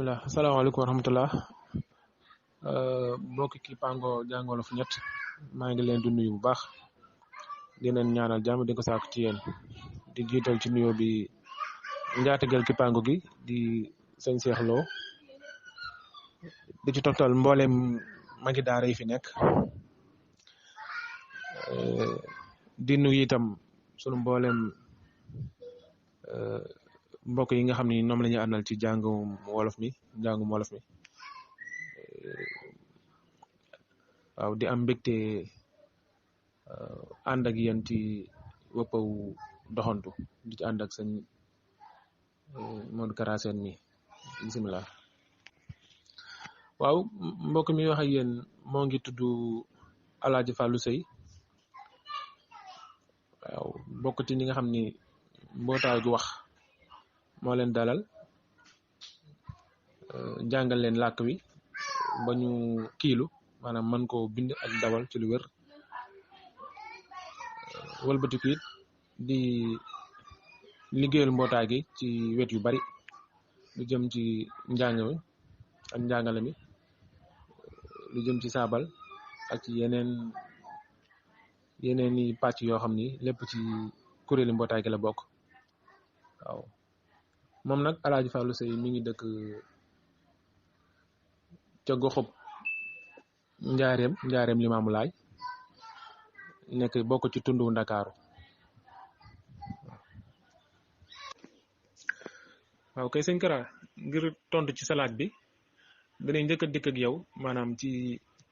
bismillah asalaamaaleykum wa rahmatullah mbokki Kipango Jàng Wolof ñett maa ngi leen di nuyu bu baax di leen ñaanal jàmm di ko sàkku ci yéen di jiital ci nuyoo bi njaatigal Kipango gi di sëñ Cheikh Lo di ci toftal mboolem magi daara yi fi nekk di nuyu itam sunu mboolem mbokk yi nga xam ni ñoom la ñu àndal ci njàngum wolof mi waaw di am mbégte ànd ak yéen ci wëppaw doxantu di ci ànd ak sëñ Modou Kara Sène mi bisimilah. waaw mbokk mi wax ak yéen moo ngi tudd Alaaji Fallou Seye waaw bokk ci ñi nga xam ni mbootaay gu wax moo leen dalal jàngal leen làkk wi ba ñu kiilu maanaam mën koo bind ak dawal ci lu wér wëlbatiku it di liggéeyal mbootaay gi ci wet yu bari lu jëm ci njàng mi ak njàngale mi lu jëm ci saabal ak ci yeneen i pàcc yoo xam ni lépp ci kuréeli mbootaay gi la bokk waaw moom nag Alaaji Fallou Seye mi ngi dëkk ca goxub njaareem Limaamu Laay nekk bokk ci tundu Ndakaaru waaw kay sëñ Kara ngir tontu ci salaat bi danañ njëkk a dikk ak yow maanaam ci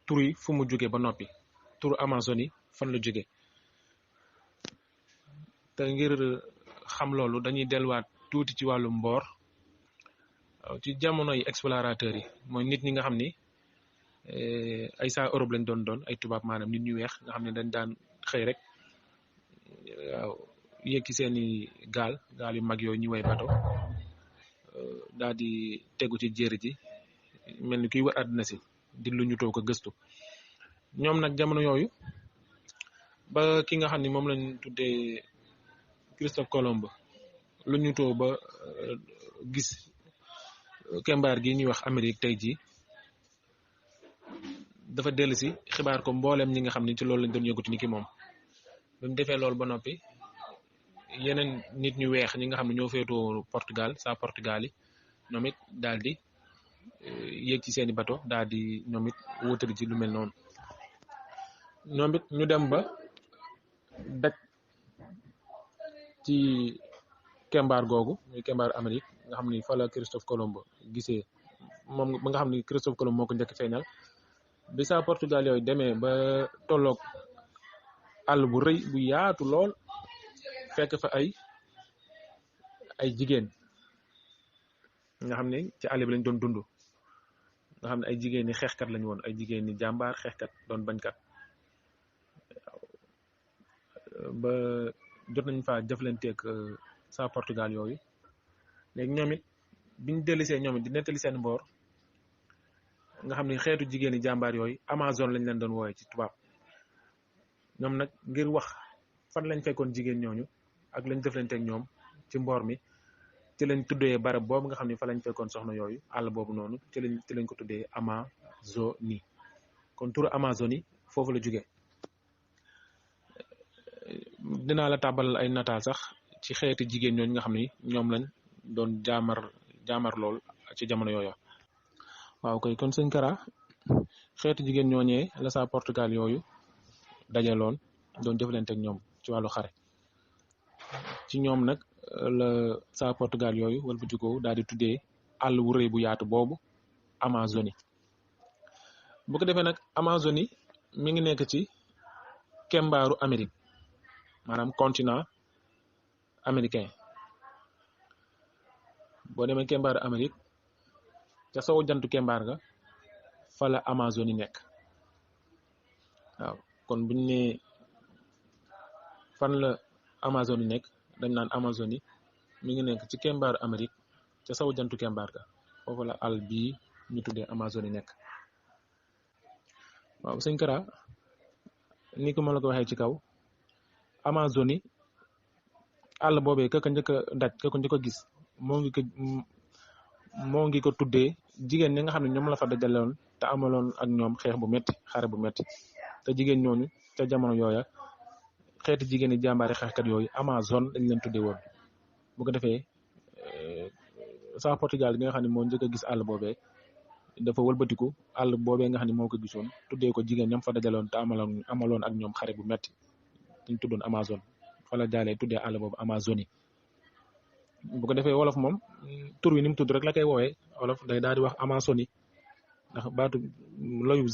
tur yi fu mu jóge ba noppi turu Amazone yi fan la jóge te ngir xam loolu dañuy delluwaat tuuti ci wàllu mboor waaw ci jamonoy explorateur yi mooy nit ñi nga xam ni ay saa Europe lañ doon ay tubaab maanaam nit ñu weex nga xam ne dañ daan xëy rek waaw yéeg ci seeni gaal yu mag yooyu ñu way bato daal di tegu ci jéeri ji mel ni kuy war àdduna si di lu ñu toog ko gëstu ñoom nag jamono yooyu ba ki nga xam ni moom lañ tuddee Christophe Colomb lu ñu too ba gis kembaar gi ñuy wax Amérique tey jii dafa dellu si xibaar ko mbooleem ñi nga xam ne ci loolu lañ doon yëngatu ni ki moom bi mu defee loolu ba noppi yeneen nit ñu weex ñi nga xam ne ñoo féetoo Portugal yi ñoom it daal di yéeg ci seeni bato daal di ñoom it wóotali ci lu mel noonu ñoom it ñu dem ba daj ci kembaar googu muy kembaar Amérique nga xam ni fa la Christophe Colomb gisee moom ba nga xam ni Christophe Colomb moo ko njëkk feeñal bi saa Portugal yooyu demee ba tolloog àll bu rëy bu yaatu lool fekk fa ay jigéen nga xam ne ci àll bi lañ doon dund nga xam ne ay jigéen ñi xeexkat lañ woon ay jigéen ñi jàmbaar xeexkat doon bañkat ba jot nañ fa jëflanteeg saa Portugal yooyu léegi ñoom it biñ dellisee ñoom it di nettali seen mboor nga xam ne xeetu jigéen ñi jàmbaar yooyu Amazone lañ leen doon wooye ci tubaab ñoom nag ngir wax fan lañ fekkoon jigéen ñooñu ak lañ jëflanteeg ñoom ci mboor mi ci lañ tuddee barab boobu nga xam ne fa lañ fekkoon soxna yooyu àll boobu noonu ci lañ ko tuddee Amazone kon turu Amazone yi foofu la jógee dinaa la tàbbal ay nataal sax ci xeeti jigéen ñooñu nga xam ni ñoom lañ doon jaamar lool ci jamono yooyu waaw kay kon sëñ Kara xeeti jigéen ñooñee la saa Portugal yooyu dajaloon doon jëflante ak ñoom ci wàllu xare ci ñoom nag la saa Portugal yooyu wala bu jikko daal di tuddee àll wu rëy bu yaatu boobu Amazone bu ko defee nag Amazone mi ngi nekk ci kembaaru Amérique maanaam continent américain boo demee kembaaru Amérique ca sowu jantu kembaar ga fa la Amazone nekk waaw kon buñ ne fan la Amazone nekk dañ naan Amazone mi ngi nekk ci kembaaru Amérique ca sowu jantu kembaar ga foofu la àll bii ñu tuddee Amazone nekk waaw sëñ Kara ni ko ma la ko waxee ci kaw Amazone àll boobee ka njëkk a daj ka njëkk a gis moo ngi ko tuddee jigéen ñi nga xam ne ñoom la fa dajaloon te amaloon ak ñoom xeex bu metti xare bu metti te jigéen ñooñu ca jamono yooya xeeti jigéen yi jàmbaari xeexkat yooyu Amazone dañ leen tuddee woon bu ko defee saa Portugal gi nga xam ne moo njëkk a gis àll boobee dafa wëlbatiku àll boobee nga xam ne moo ko gisoon tuddee ko jigéen ñam fa dajaloon te amaloon ak ñoom xare bu metti ñu tuddoon Amazone fa la jaalee tuddee àll boobu Amazonie bu ko defee wolof moom tur wi ni mu tudd rek la koy woowee wolof day daal di wax Amazonie ndax baatu loyu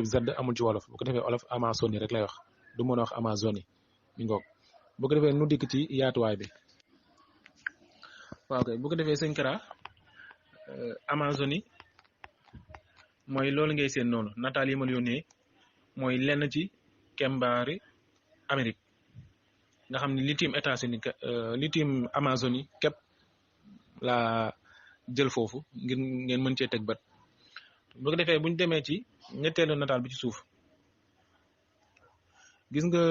z amul ci wolof bu ko defee wolof Amazonie rek lay wax du mën a wax Amazonie mi ngoog bu ko defee nu dikk ci yaatuwaay bi waaw kay bu ko defee sëñ Kara Amazonie mooy loolu ngay seen noonu nataal yi ma la yónnee mooy lenn ci kembaari Amérique nga xam ne li tiim États-Unis li tiim Amazonie képp laa jël foofu ngir ngeen mën cee teg bët bu ko defee bu ñu demee ci ñetteelu nataal bi ci suuf gis nga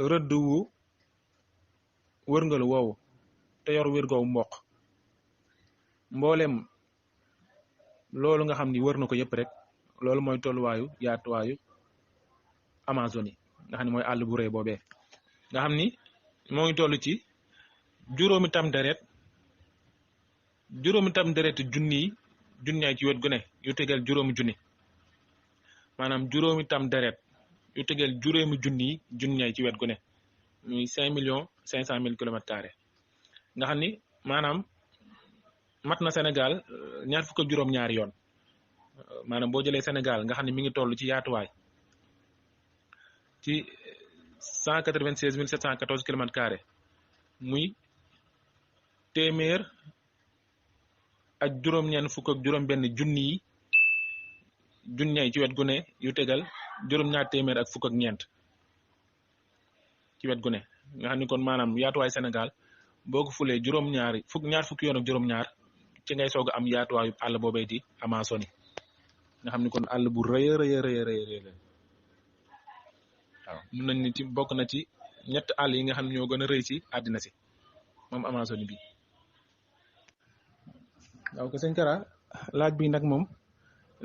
rëdd wu wërngalu woowu te yor wërgoowu mboq mboolem loolu nga xam ni wër na ko yëpp rek loolu mooy tolluwaayu yaatuwaayu Amazonie nga xam ne mooy àll bu rëy boobee nga xam ni moo ngi toll ci juróomi tam deret junniyaay ci wet gu ne yu tegal juróomi junni maanaam juróomi tam deret yu tegal juróomi junniyaay ci wet gu ne muy 5,500,000 kilomètres carrés nga xam ni maanaam mat na Sénégal ñaar fukk ak juróom-ñaari yoon maanaam boo jëlee Sénégal nga xam ne mi ngi toll ci yaatuwaay ci 196,714 kilomètres carrés muy téeméer ak juróom-ñeent fukk ak juróom-benn junniyaay ci wet gu ne yu tegal juróom-ñaar téeméer ak fukk ak ñeent ci wet gu ne nga xam ni kon maanaam yaatuwaay Sénégal boo ko fulee ñaar fukki yoon ak juróom-ñaar ci ngay soog a am yaatuwaayu àll boobee di Amazonie nga xam ni kon àll bu rëy a rëy la waaw mun nañ ni ci bokk na ci ñett àll yi nga xam ne ñoo gën a rëy ci àddina si moom Amazonie bi waaw ko sëñ Kara laaj bi nag moom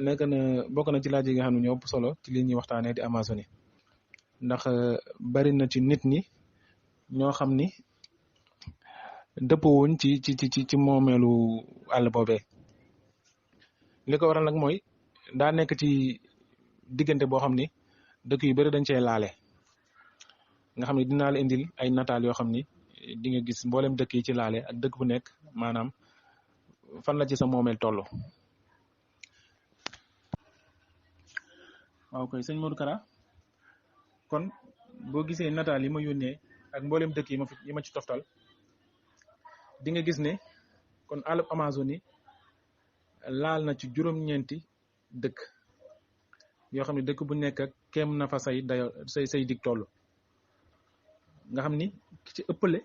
nekk na bokk na ci laaj yi nga xam ne ñoo ëpp solo ci li ñuy waxtaanee di Amazonie ndax bari na ci nit ñi ñoo xam ni dëppoo wuñ ci moomeelu àll boobee li ko waral nag mooy daa nekk ci diggante boo xam ni dëkk yu bari dañ cee laale nga xam ne dinaa la indil ay nataal yoo xam ni di nga gis mboolem dëkk yi ci laale ak dëkk bu nekk maanaam fan la ci sa moomeel toll. waaw koy sëñ Modou Kara kon boo gisee nataal yi ma yónnee ak mboolem dëkk yi ma ci toftal di nga gis ne kon àllub Amazonie laal na ci juróom-ñeenti dëkk yoo xam ne dëkk bu nekk ak kem na fa say dig toll nga xam ni ki ci ëppale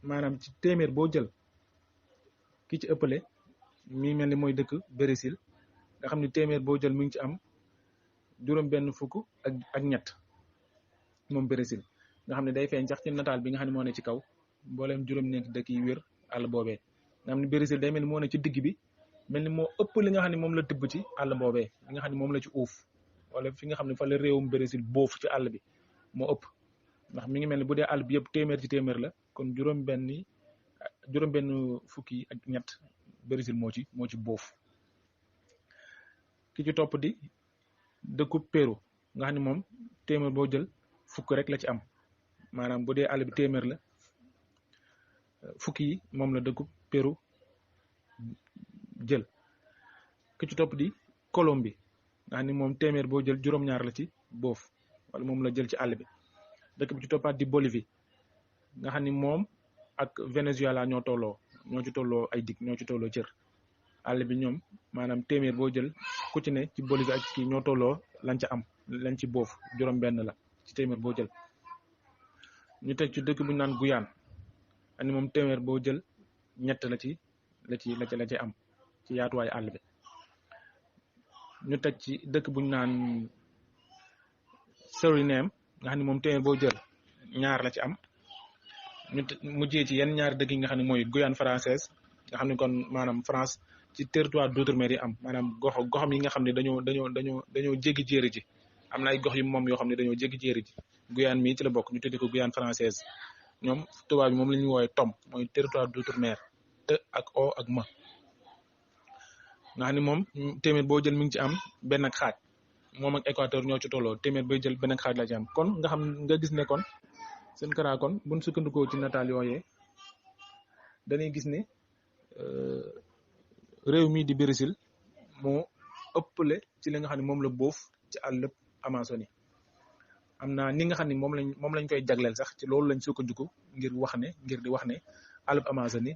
maanaam ci téeméer boo jël ki ci ëppale mi mel ni mooy dëkk Brésil nga xam ni téeméer boo jël mi ngi ci am juróom benn fukk ak ñett moom Brésil nga xam ne day feeñ sax ci nataal bi nga xam ne moo ne ci kaw mbooleem juróom-ñeenti dëkk yi wér àll boobee nga xam ne Brésil day mel ni moo ne ci digg bi mel ni moo ëpp li nga xam ne moom la tibb ci àll boobee li nga xam ne moom la ci uuf wala fi nga xam ne fa la réewum Brésil boof ci àll bi moo ëpp ndax mi ngi mel ni bu dee àll bi yëpp téeméer ci téeméer la kon juróom benn fukki ak ñett Brésil moo ci boof ki ci topp di dëkku Pérou nga xam ne moom téeméer boo jël fukk rek la ci am maanaam bu dee àll bi téeméer la fukki yi moom la dëkku Pérou jël ki ci topp di Colombie nga xam ne moom téeméer boo jël juróom-ñaar la ci boof wala moom la jël ci àll bi dëkk bi ci toppaat di Bolivie nga xam ni moom ak Venezuela ñoo ci tolloo ay dig ñoo ci tolloo cër àll bi ñoom maanaam téeméer boo jël ku ci ne ci Bolivie ak kii ñoo tolloo lañ ca am lañ ci boof juróom benn la ci téeméer boo jël ñu teg ci dëkk bu ñu naan Guyane ani moom téeméer boo jël ñett la ci am ci yaatuwaay àll bi ñu teg ci dëkk bu ñu naan Suriname nga xam ne moom téeméer boo jël ñaar la ci am ñu mujjee ci yenn ñaari dëkk yi nga xam ne mooy Guyane française nga xam ne kon maanaam France ci territoire d'outre-mer yi am maanaam goxam yi nga xam ne dañoo jéggi jéeri ji am na ay gox yu moom yoo xam ne dañoo jéggi jéeri ji Guyane mii ci la bokk ñu tuddee ko Guyane française ñoom tubaab bi moom la ñuy woowee TOM mooy territoire d'outre-mer te ak o ak ma nga xam ne moom téeméer boo jël mi ngi ci am benn ak xaaj moom ak Équateur ñoo ci tolloo téeméer bay jël benn ak xaaj la ci am kon nga gis ne kon seen kara kon buñ sukkandikoo ci nataal yooyee dañuy gis ne réew mii di Brésil moo ëppale ci li nga xam ne moom la boof ci àllub Amazonie am na ni nga xam ne moom lañ koy jagleel sax ci loolu lañ sukkandiku ngir di wax ne àllub Amazonie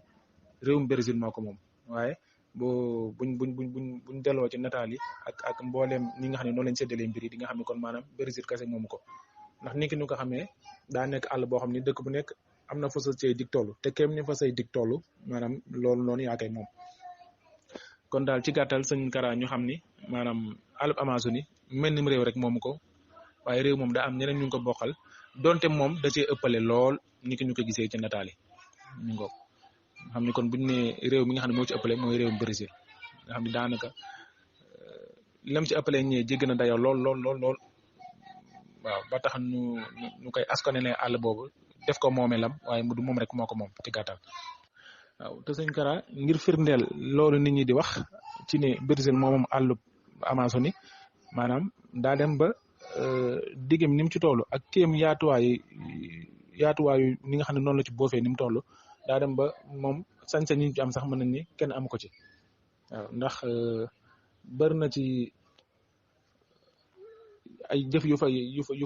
réewum Brésil moo ko moom waaye buñ delloo ci nataal yi ak mbooleem ñi nga xam ne noonu lañ séddalee mbir yi di nga xam ne kon maanaam Brésil kese moomu ko ndax ni ki ñu ko xamee daa nekk àll boo xam ne dëkk bu nekk am na fa sa say dig toll te kéem ni fa say dig toll maanaam loolu noonu yaa koy moom kon daal ci gàttal sëñ Kara ñu xam ni maanaam àllub Amazonie mel ni réew rek moomu ko waaye réew moom daa am ñeneen ñu ngi ko bokkal donte moom da cee ëppale lool ni ki ñu ko gisee ci nataal yi ñu ngoog nga xam ni kon buñu ne réew mi nga xam ne moo ci ëppale mooy réewum Brésil nga xam ne daanaka lam ci ëppale ñee jégg na dayoo lool waaw ba tax ñu koy askanale àll boobu def ko moomeelam waaye du moom rek moo ko moom ci gàttal waaw te sëñ Kara ngir firndeel loolu nit ñi di wax ci ne Brésil moom àllub Amazonie maanaam daa dem ba diggam ni mu ci toll ak kéem yaatuwaayu ni nga xam ne noonu la ci boofee ni mu toll daa dem ba moom sañ-sañ ñu ci am sax mën nañ ni kenn amu ko ci waaw ndax bari na ci ay jëf yu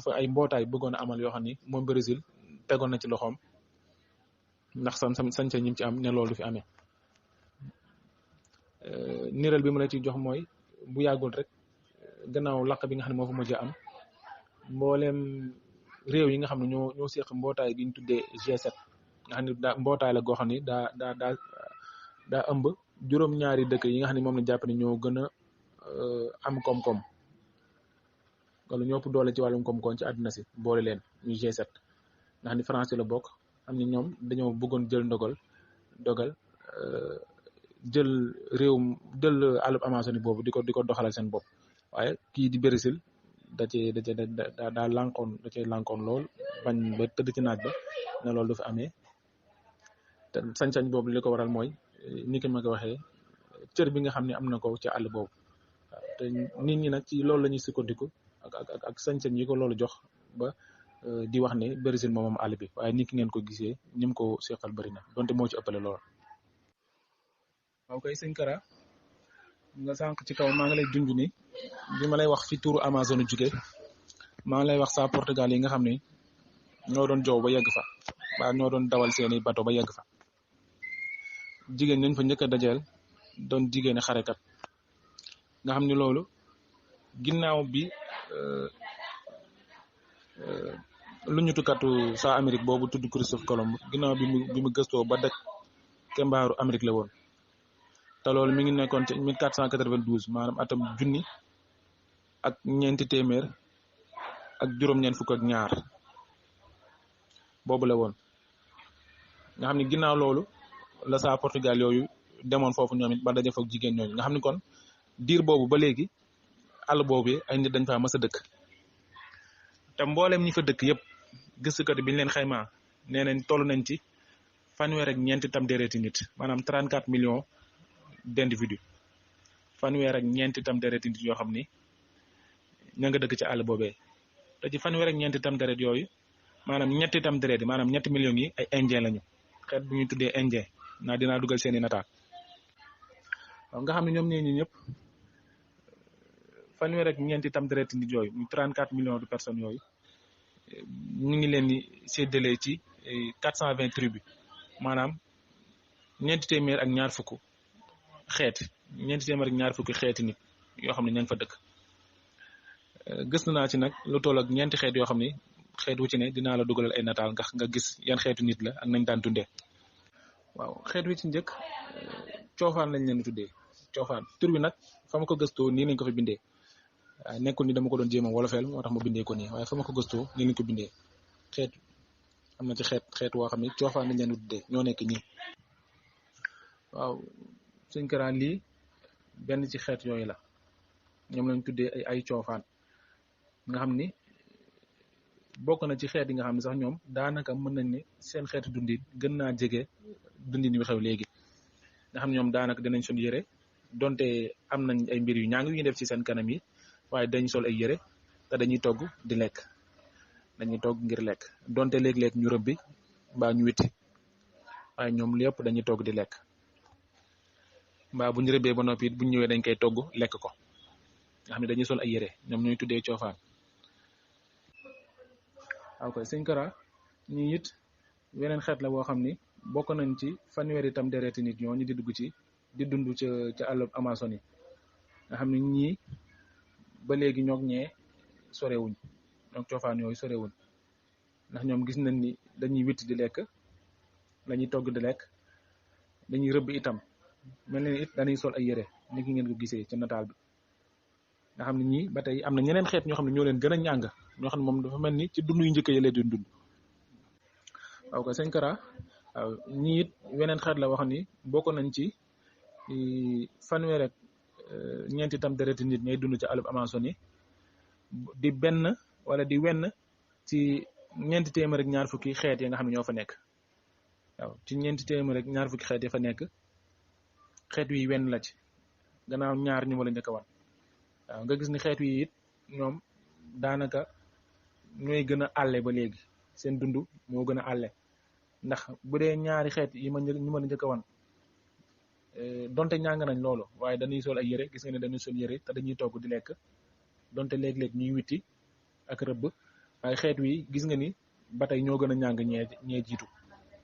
fa ay mbootaay bëggoon a amal yoo xam ni moom Brésil tegoon na ci loxoom ndax sañ-sañ ñi ci am ne loolu du fi amee niral bi mu la ci jox mooy bu yàggul rek gannaaw lakk bi nga xam ne moo fa mujj am mbooleem réew yi nga xam ne ñoo seq mbootaay gi ñu tuddee G7 nga xam ne mbootaay la goo xam ni daa ëmb juróom-ñaari dëkk yi nga xam ne moom la jàpp ne ñoo gën a am koom-koom wala ñoo ëpp doole ci wàllum koom-koom ci àdduna si boole leen ñu G7 nga xam ne France la bokk am ni ñoom dañoo bëggoon jël dogal jël àllub Amazonie boobu di ko doxalal seen bopp waaye kii di Brésil daa lankoon lool bañ ba tëdd ci naaj ba ne loolu du fi amee te sañ-sañ boobu li ko waral mooy ni ki ma ko waxee cër bi nga xam ne am na ko ci àll boobu waaw te nit ñi nag ci loolu la ñuy sukkandiku ak sañ-sañ yi ko loolu jox ba di wax ne Brésil moom àll bi waaye ni ki ngeen ko gisee ni mu ko seqal bëri na donte moo ci ëppale lool. waaw kay sëñ Kara nga sànq ci kaw maa ngi lay junj ni bi ma lay wax fi turu Amazone jóge maa ngi lay wax sa Portugal yi nga xam ne ñoo doon joow ba yegg fa ba ñoo doon dawal seeni bato ba yegg fa jigéen ñañ fa njëkk a dajeel doon jigéeni xarekat nga xam ni loolu ginnaaw bi lu ñu tukkatu sa Amérique boobu tudd Christophe Colomb ginnaaw bi mu gëstoo ba daj kembaaru Amérique la woon te loolu mi ngi nekkoon ci 1492 maanaam atam junni ak ñeenti téeméer ak juróom-ñeent fukk ak ñaar boobu la woon nga xam ne ginnaaw loolu la saa Portugal yooyu demoon foofu ñoom it ba daje fa ak jigéen ñooñu nga xam ne kon diir boobu ba léegi àll boobu ay nit dañ faa mës a dëkk te mboolem ñi fa dëkk yëpp gëstukat bi ñu leen xaymaa nee nañ toll nañ ci fanweer ak ñeenti tam dereeti nit maanaam 34 millions d'individus fanweer ak ñeenti tam dereeti nit yoo xam ni ña nga dëkk ci àll boobee te ci fanweer ak ñeenti tam deret yooyu maanaam ñetti tam deret yi maanaam ñetti millions yi ay indien lañu xeet bu ñuy tuddee indien naa dinaa dugal seeni nataal waaw nga xam ne ñoom ñi ñëpp fanweer ak ñeenti tam deret nit yooyu muy 34 millions de personnes yooyu ñu ngi leen di séddalee ci 420 tribus maanaam ñeenti téeméer ak ñaar fukk xeeti nit yoo xam ne ña nga fa dëkk gëstu naa ci nag lu toll ak ñeenti xeet yoo xam ne xeet wu ci ne dinaa la dugalal ay nataal ndax nga gis yan xeetu nit la ak nañ daan dundee waaw xeet wi ci njëkk coofaan lañ leen tuddee coofaan tur bi nag fa ma ko gëstoo nii lañ ko fi bindee waaye nekkul ni dama ko doon jéem a wolofeel moo tax ma bindee ko nii waaye fa ma ko gëstoo nii lañ ko bindee xeet am na ci xeet woo xam ne coofaan lañ leen tuddee ñoo nekk ñii waaw sëñ Kara lii benn ci xeet yooyu la ñoom lañ tuddee ay coofaan nga xam ni bokk na ci xeet yi nga xam ne sax ñoom daanaka mën nañ ne seen xeetu dundin gën naa jege dundin wi xew léegi nga xam ñoom daanaka dinañ sol yére donte am nañ ay mbir yu ñàng yu ñu def ci seen kanam yi waaye dañ sol ay yére te dañuy togg di lekk dañuy togg ngir lekk donte léeg-léeg ñu rëbbi mbaa ñu witti waaye ñoom lépp dañuy togg di lekk mbaa bu ñu rëbbee ba noppi it bu ñu ñëwee dañ koy togg lekk ko nga xam ne dañuy sol ay yére ñoom ñooy tuddee coofaan waaw koy sëñ Kara ñii it weneen xeet la boo xam ni bokk nañ ci fanweeri tam dereeti nit ñoo ñu di dugg ci di dund ca àllub Amazone yi nga xam ne ñii ba léegi ñoog ñee sorewuñ ñoog coofaan yooyu sorewuñ ndax ñoom gis nañ ni dañuy witt di lekk lañuy togg di lekk dañuy rëbb itam mel na ni it dañuy sol ay yére ni ki ngeen ko gisee ci nataal bi nga xam ne ñii ba tey am na ñeneen xeet ñoo xam ne ñoo leen gën a ñàng ñoo xam ne moom dafa mel ni ci dund yu njëkk yi leen di dund waaw ko sëñ Kara waaw ñii it weneen xeet la wax ni bokk nañ ci fanweer ak ñeenti tam dereti nit ñay dund ci àllub Amazone yi di benn wala di wenn ci ñeenti téeméer ak ñaar fukki xeet yi nga xam ne ñoo fa nekk waaw ci ñeenti téeméer ak ñaar fukki xeet yi fa nekk xeet wi wenn la ci gannaaw ñaar ñu wala njëkk a wan waaw nga gis ni xeet wi it ñoom daanaka ñooy gën a àlle ba léegi seen dund moo gën a àlle ndax bu dee ñaari xeet yi ñu ma la njëkk a wan donte ñàng nañ loolu waaye dañuy sol ay yére gis nga ne dañuy sol yére te dañuy togg di lekk donte léeg-léeg ñuy witti ak rëbb waaye xeet wi gis nga ni ba tey ñoo gën a ñàng ñee jiitu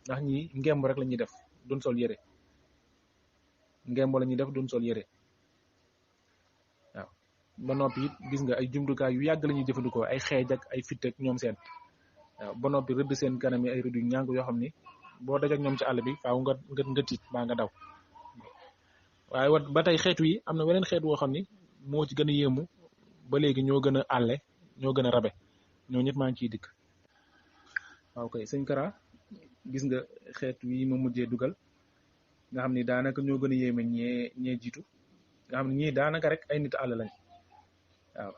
ndax ñi ngemb rek la ñuy def duñ sol yére ngemb la ñuy def duñ sol yére waaw ba noppi it gis nga ay jumtukaay yu yàgg la ñuy jëfandikoo ay xeej ak ay fitt ak ñoom seen waaw ba noppi rëdd seen kanam yi ay rëdd yu ñàng yoo xam ni boo daj ak ñoom ci àll bi faaw nga tiit baa nga daw waaye ba tey xeet wi am na weneen xeet woo xam ni moo ci gën a yéemu ba léegi ñoo gën a àlle ñoo gën a rabe ñoo ñëpp maa ngi ciy dikk waaw kay sëñ Kara gis nga xeet wi ma mujjee dugal nga xam ni daanaka ñoo gën a yéeme ñee jiitu nga xam ne ñii daanaka rek ay nit àll lañ waaw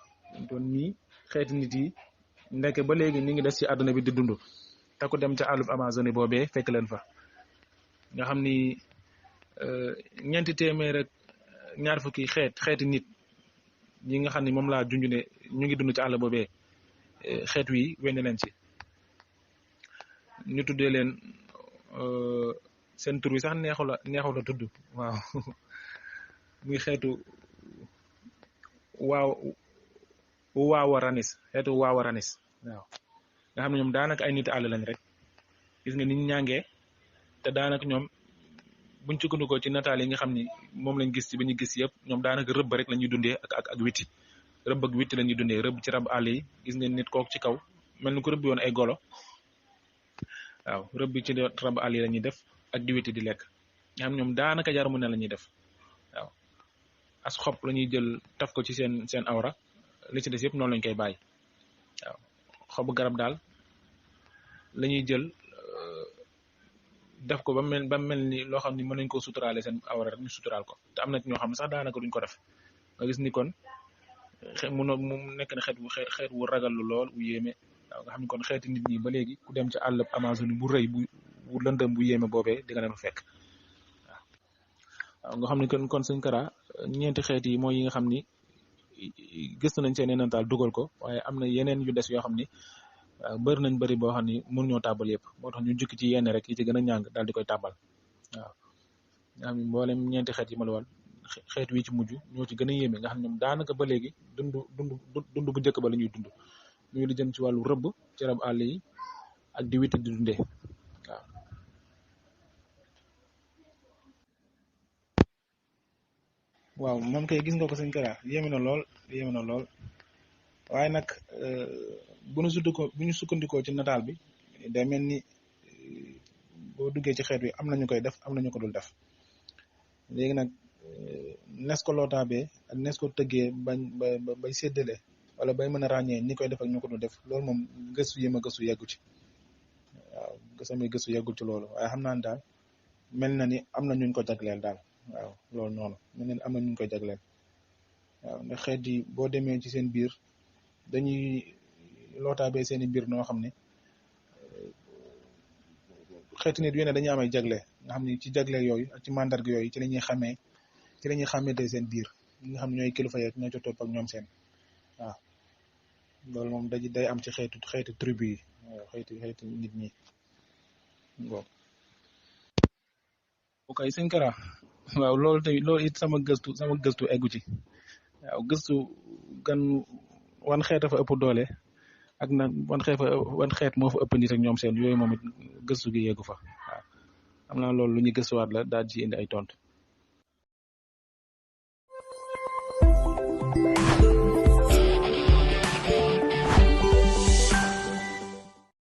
doon ñii xeeti nit yi ndeke ba léegi ñu ngi des ci àdduna bi di dund te ku dem ca àllub Amazone boobee fekk leen fa nga xam ni ñeenti téeméer ak ñaar fukki xeeti nit yi nga xam ni moom laa junj ne ñu ngi dund ci àll boobee xeet wi wenn leen ci ñu tuddee leen seen tur wi sax neexu la tudd waaw muy xeetu waawaranis xeetu waawaranis waaw nga xam ne ñoom daanaka ay nit àll lañ rek gis nga ni ñu ñàngee te daanaka ñoom buñ sukkandikoo ci nataal yi nga xam ni moom lañ gis ci bi ñu gis yëpp ñoom daanaka rëbb rek la ñuy dundee ak witti rëbb ak witti la ñuy dundee rëbb ci rab àll yi gis ngeen nit kook ci kaw mel ni ko rëbb yoon ay golo waaw rëbb ci rab àll yi la ñuy def ak di witti di lekk nga xam ñoom daanaka jaramu ne la ñuy def waaw as xob la ñuy jël taf ko ci seen awra li ci des yëpp noonu lañ koy bàyyi waaw xobu garab daal la ñuy jël def ko ba mel ni loo xam ni mën nañ koo suturaale seen awra rek ñu suturaal ko te am na ñoo xam ne sax daanaka duñ ko def nga gis ni kon mu nekk na xeet wu ragal lu lool wu yéeme waaw nga xam ni kon xeeti nit ñi ba léegi ku dem ci àllub Amazone bu rëy bu lëndëm bu yéeme boobee di nga leen fa fekk waaw nga xam ni kon sëñ Kara ñeenti xeet yi mooy yi nga xam ni gëstu nañ seen nataal dugal ko waaye am na yeneen yu des yoo xam ni bëri nañ bëri boo xam ni mën ñoo tàbbal yëpp moo tax ñu jukki ci yenn rek yi ci gën a ñàng daal di koy tàbbal waaw nga xam ni mboolem ñeenti xeet yi ma la wal xeet wi ci mujj ñoo ci gën a yéeme nga xam ne ñoom daanaka ba léegi dund bu njëkk ba la ñuy dund muy lu jëm ci wàllu rëbb ci rab àll yi ak di witt di dundee waaw waaw moom kay gis nga ko sëñ Kara yéeme na lool waaye nag bu ñu sukkandikoo ci nataal bi day mel ni boo duggee ci xeet wi am nañu koy def am nañu ko dul def léegi nag nes ko lootaabee ak nes ko tëggee bay séddale wala bay mën a ràññee ñi koy def ak ñu ko dul def loolu moom gëstu yéem a gëstu yeggu ci waaw samay gëstu yeggul ci loolu waaye xam naa ne daal mel na ni am na ñuñ ko jagleel daal waaw loolu noonu ñu ne am na ñu koy jagleel waaw ndax xeet yi boo demee ci seen biir dañuy lootaabee seen i mbir noo xam ne xeeti nit yu ne dañuy am ay jagle nga xam ne ci jagle yooyu ak ci mandarga yooyu ci la ñuy xàmmee seen biir ñi nga xam ne ñooy kilifa yeeg ñoo ca topp ak ñoom seen waaw loolu moom day am ci xeetu tribu yi waaw xeeti nit ñi bon. ok sëñ Kara waaw loolu tamit loolu it sama gëstu eggu ci waaw gëstu gan wan xeet fa ëpp doole ak na wan xeet moo fa ëpp nit ak ñoom seen yooyu moom it gëstu gi yeggu fa waaw am naa loolu lu ñuy gëstuwaat la daal ci indi ay tontu.